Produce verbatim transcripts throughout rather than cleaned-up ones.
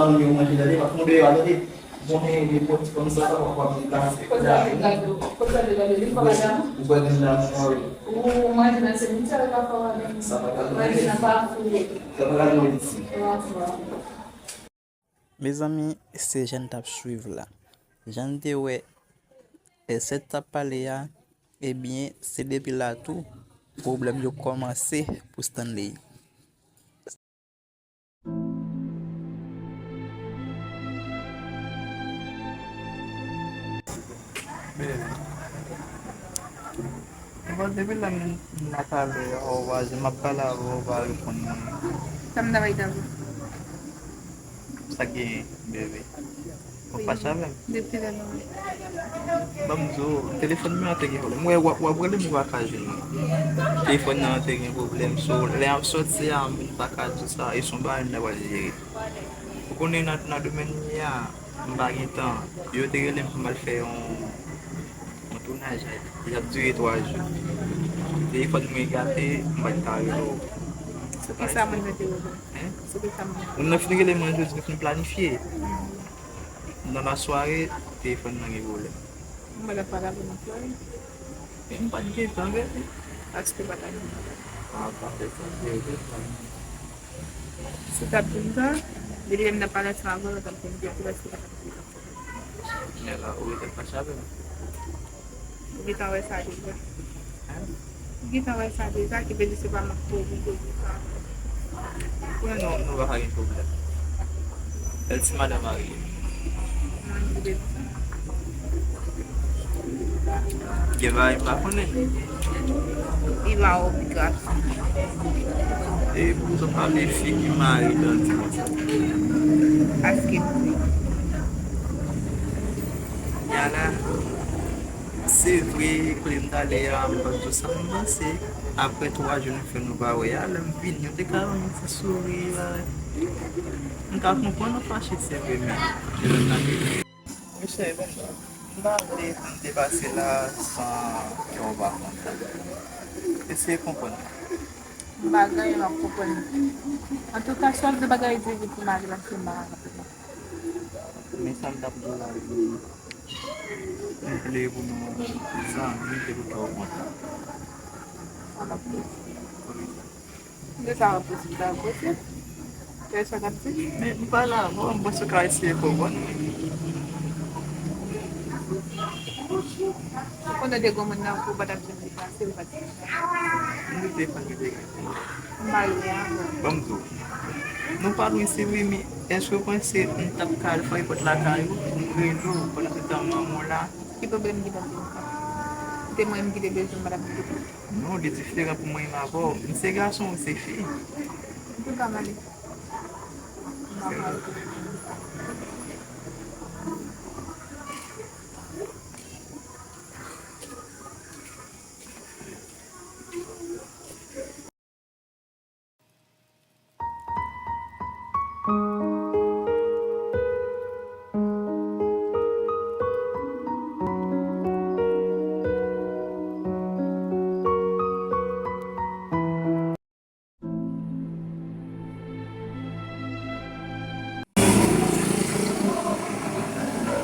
Fanmi yo manje tande, pa fon deyò a tande. Konnen de pwodui kòmsa pa pwòp ap vin pase. Kote sa te gade? Kote sa te gade? Li pa madanm? Ou wè gen dam mò wi. Ou manje nan semityè, li pa fò madanm. Sa pa ka manje nan kafou. Sa pa ka manje isi. Mezanmi, se jan n t ap swiv la. Jan n te wè Esèt t ap pale a, ebyen, se depi la tou, pwoblèm yo kòmanse pou Stanley. Bon, depi lè m nan talè a, ou pa, m ap pale avè w, ou pa reponn mwen. Sa m ta bay avè w? Sa k genyen, bebe? Ou fache avè m? Depi lè nou. Ban m di w, telefòn mwen an te gen pwoblèm. Mwen, w ap, w ap rele m, ou pa ka jwenn mwen. Telefòn nan an te gen pwoblèm. So, lè m ap sòti a, m pa ka di w sa. E se yon bagay m ta pral jere. Ou konnen nan, nan domèn m ye a, m pa gen tan. Yo te rele m pou m al fè yon, yon tounaj. L ap dire twa jou. Telefòn mwen gate, m pa t ka rele w. Sou ki sa moun nan te rele w? Hein? Sou ki sa moun nan te rele w? Moun nan fin rele mwen jodi, nou fin planifye. Nan lasware, telefòn nan gen pwoblèm. Mwen la pa la pou mwen plore. M pa t gen tan, bebe. Paske w pa t gen tan. Ah, pa fè sa, bebe. Si w t ap gen tan, depi lè m t ap pale ansanm avè w, w t ap gen tan, paske w pa t gen tan. Men la, ou rete fache avè m. Ou gentan wè sa deja. Hein? Ou gentan wè sa deja, ki vle di se pa mwen ki oblije di sa. Konnen nou, nou pa ka gen pwoblèm. Bèl ti madanm marye. Mwen, m vle di sa. Gen bagay m pa konnen. Li pa obligasyon. E pou sa pale fi ki mare dan ti konsa. Paske m vle. Yala, se vre, kote m t ale a, m pa t di w sa m panse. Apre twa jou nou fè nou pa wè a, lè m vini, ou te ka ban m yon ti souri la. M ka konprann ou fache, se vre, men. Mesye, bon, m pa vle pou m te pase la san ke w pa kontan. Eseye konprann mwen. M pa gen anyen m ap konprann. Antouka, sèl de bagay di pou mari la, se mari la. Men sa m t ap di w la, m vle pou nou zanmi, m vle pou fè w kontan. Sa w ap di? Wi. Lè sa va posib, sa va posib. Kè sa k ap di? Men m pale avè w, m panse w ka eseye konprann mwen. Ou konnen te gon moun nan pou w pa t ap janm deplase, ou pa t. M te fè m te gen. M pa lwen avè w. Ban m di w. Nou pa lwen, se vre, men èske w panse m t ap ka al frape pòt lakay ou pou m rele w pandan se tan manman w la? Ki pwoblèm ki t ap gen? Se mwen menm ki te bezwen w, m pa t ap gen pwoblèm. Non, li diferan pou mwen menm avè w. M se gason, ou se fi. Antouka, m ale. M pa pral.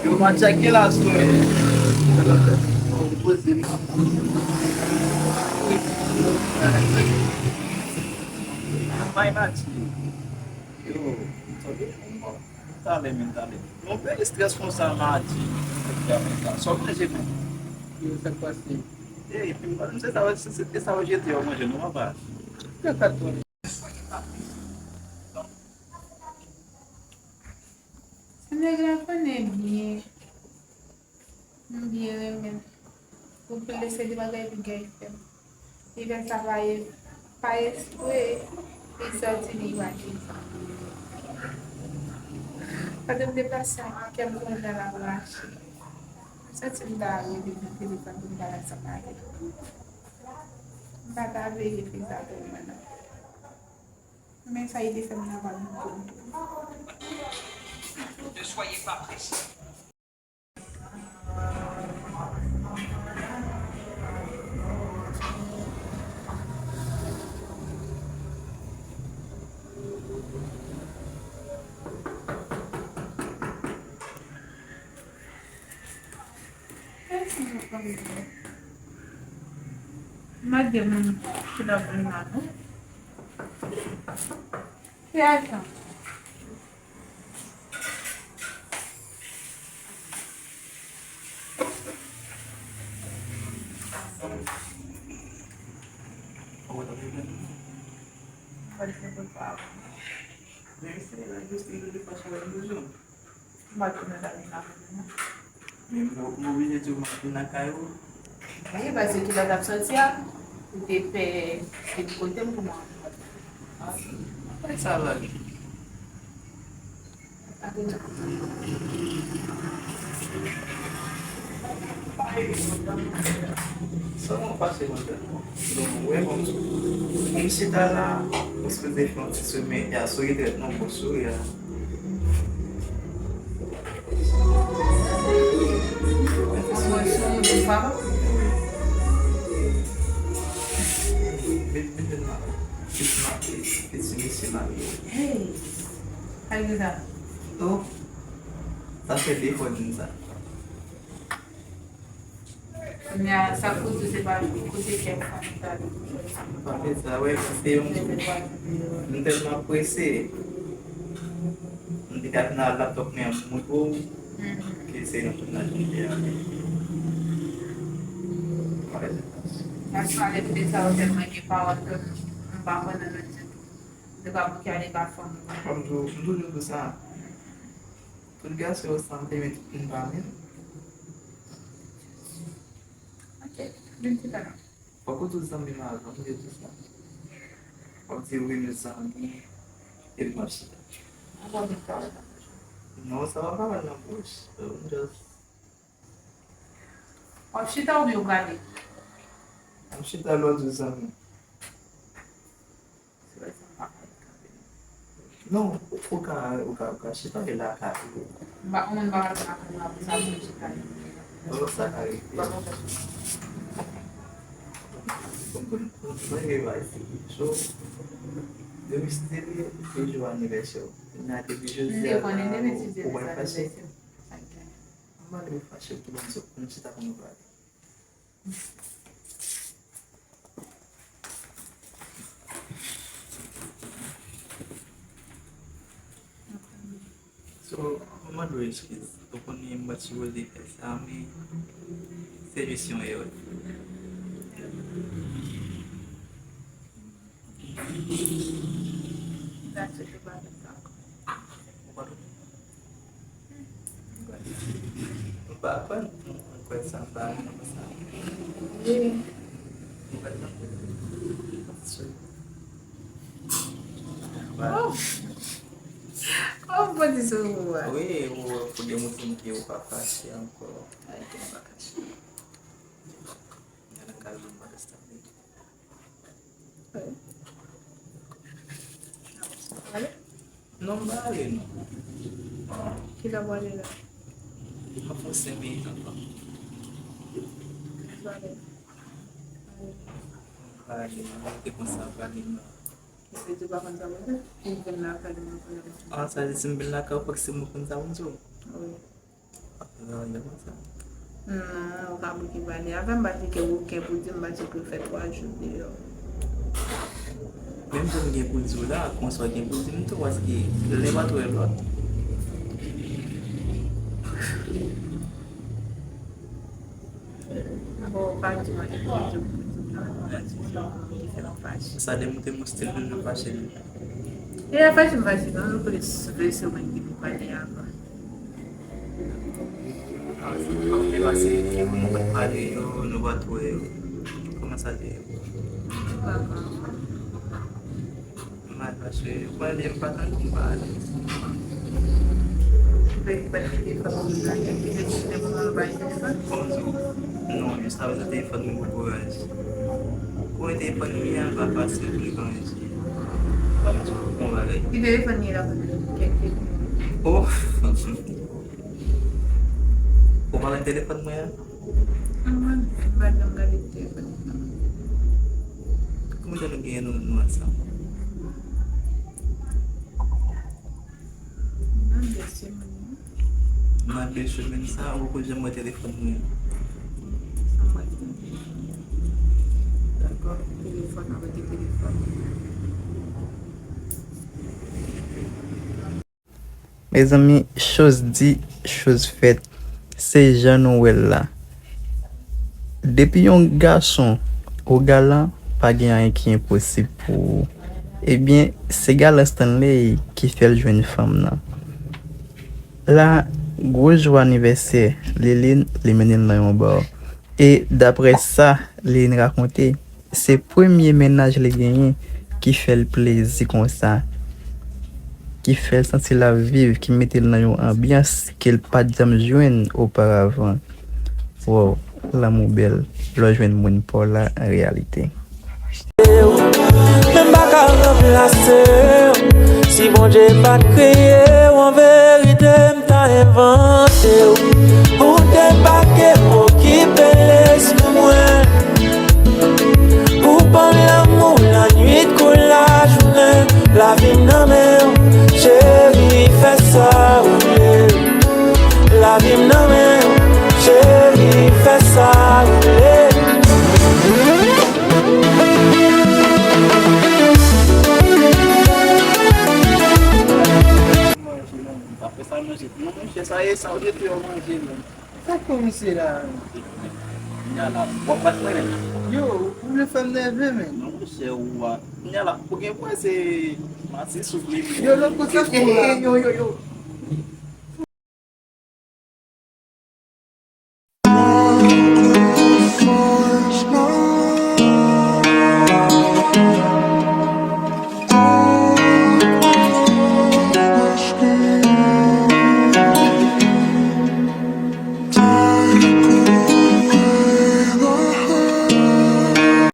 Yo pa tcheke la, sou. Bay mati. Yo, tande, talè, men talè. Yon bèl estrès konsa, mati. Sa w manje, men? Yo, sa k pase? Ey, epi m pa, se sa, se, se, se sa w jete yo manje, non, papa? Kaka, tande. Ti nèg la konnen byen. M byen renmen l. Pou l lese de bagay pou gay fè m. Li fè sa pa, pa espre, li sòti, li pa gen. Pandan m deplase a, kè m kontan l ap mache. M santi m ta rele nan telefòn pou m pale ansanm avè l. M pa ta vle li fè sa pou mwen, non. Men sa li te fè m nan pa m konn tou. M ap di moun ki nan vin la, non. Ki ajan? Mwen se la jis li de fason la bezwen. M pa tounen la vin la. Men m, m oblije di w m ap vin lakay ou. Wi, paske kilè w t ap soti a, ou te pè vin kote m pou mwen. Apre sa, la. Sa mwen pase mwen fè. Donk, ou wè, bon, m chita la, m sipoze fè yon ti souri, ya, souri trèt non, bon souri a. Mwen souri pou papa. Vin, vin, vin la. It's not, it's, it's Miss Mario. Hey, how you doing? Oh, sa fè de fwa m di sa. Kounye a, sa k pou di se pa kote kè fanm ta. Pa fè sa, wè, paske yon, m tèlman prese. M te ka vin ak laptop mwen an pou mwen pou ke se yon tounaj m te ale. Paske lè m te sa yo tèlman gen pawòl ke m pa konn anyen ditou. M te ka bouke ale ba fanmi mwen. Kòm tou, m toujou di sa. Tout gason yo sanble, men tout moun pa menm. Ok, vin chita la. Fòk ou di zanmi m avan, m te di sa. Fòk di wi, nou zanmi, epi m ap chita. Ou pa vin pale nan bouch. Non, sa pa pawòl nan bouch. So, m just W ap chita oubyen w prale? M chita lè w di zanmi. Non, ou, ou ka, ou ka, ou ka chita e lakay ou. M pa, moun pa ka lakay mwen apre sa pou m chita. Non, sa ka rive. Mwen, mwen, mwen, mwen, so, depi se te, se jou anivèsè w. Nan depi jodi a la, ou wè fache. M pa dwe fache pou m sot, pou m chita pou nou pale. So, mwen mande w eskiz. Ou konnen m pa t sipoze fè sa, men se jis yon erè. Ou pa tounen? M pa konn, m kwè sa pa nan sa. Wi. M kwè sa. Oh! Oh, m pran ti souri a. Wi, ou, pou demontre m ke ou pa fache ankò. Ok, m pa fache. Nan langaj ou, m pa reste. Non, m pa ale non. Kilè w ale la? M ap fè senk minit ankò. M pa ale. M pa ale non, m te konsa, m pa ale non. Sa vle di ou pa konn sa pou fè? Ou vin lakay mwen pou mwen. Ah, sa vle di si m vin lakay ou, fòk se mwen konn sa pou m di w? Wi. Non, ou ka bouke pale avè m, paske ou gen pou di m, paske ou fè twa jou deyò. Menm jan m gen pou di w la, konsa w gen pou di m tou, paske lè pa twò lòt. Bon, ou pa di mwen, ou di m, ou di m, non, ou pa di m, non, ou di m, ou fache. Sa demontre m yon stil toujou fache. E a fache m fache, non, nou plis vle se mwen ki pou pale avan. Pase, nou pa t pale yo, nou pa t wè yo. Kòman sa te ye? M al fache, ou pa di m pa tande m pa ale. Kòm di w, non, jis avè sa telefòn mwen pou kouraj. Kouran telefòn mwen an pa fasil pou li ranje. Kòm di w, bon bagay. Ki telefòn li la? Oh! Ou pa wè telefòn mwen an? Mwen, m pa janm gade telefòn nan. Konbyen tan nou genyen nou, nou ansanm? Nan de semèn, wi. Nan de semèn sa, ou poko janm wè telefòn mwen an? Telefòn, avèk telefòn. Mezanmi, choz di, choz fèt. Se jan nou wè l la. Depi yon gason ou galan, pa gen anyen ki enposib pou ou. Ebyen, se galan Stanley ki fè l jwenn fanm nan. La, gwo jou anivèsè Liline, li mennen l nan yon ba. E daprè sa Liline rakonte, se premye mennaj li genyen ki fè l plezi konsa, ki fè l santi l ap viv, ki mete l nan yon anbyans ke l pa t janm jwenn oparavan. Wow, lanmou bèl lè w jwenn moun pa w la an reyalite. Men m pa ka ranplase w. Si Bondye pa t kreye w, an verite m ta envante w. Pou w debake, okipe lespri mwen. Pou w ban m lanmou lannwit kou lajounen. Lavi m nan men w, cheri, fè sa w vle. Lavi m nan men w, cheri, fè sa w vle. Apre sa manje. Non, monchè, sa ye sa w te fè yo manje menm. Sa k pou misye la menm? Kounya la, w ap bat mwen menm? Yo, ou vle fè m nève menm? Non, monchè, ou a. Kounya la, ou gen pou wè se mati souple. Yo, lòt kote sa k pou la? Yo, yo, yo.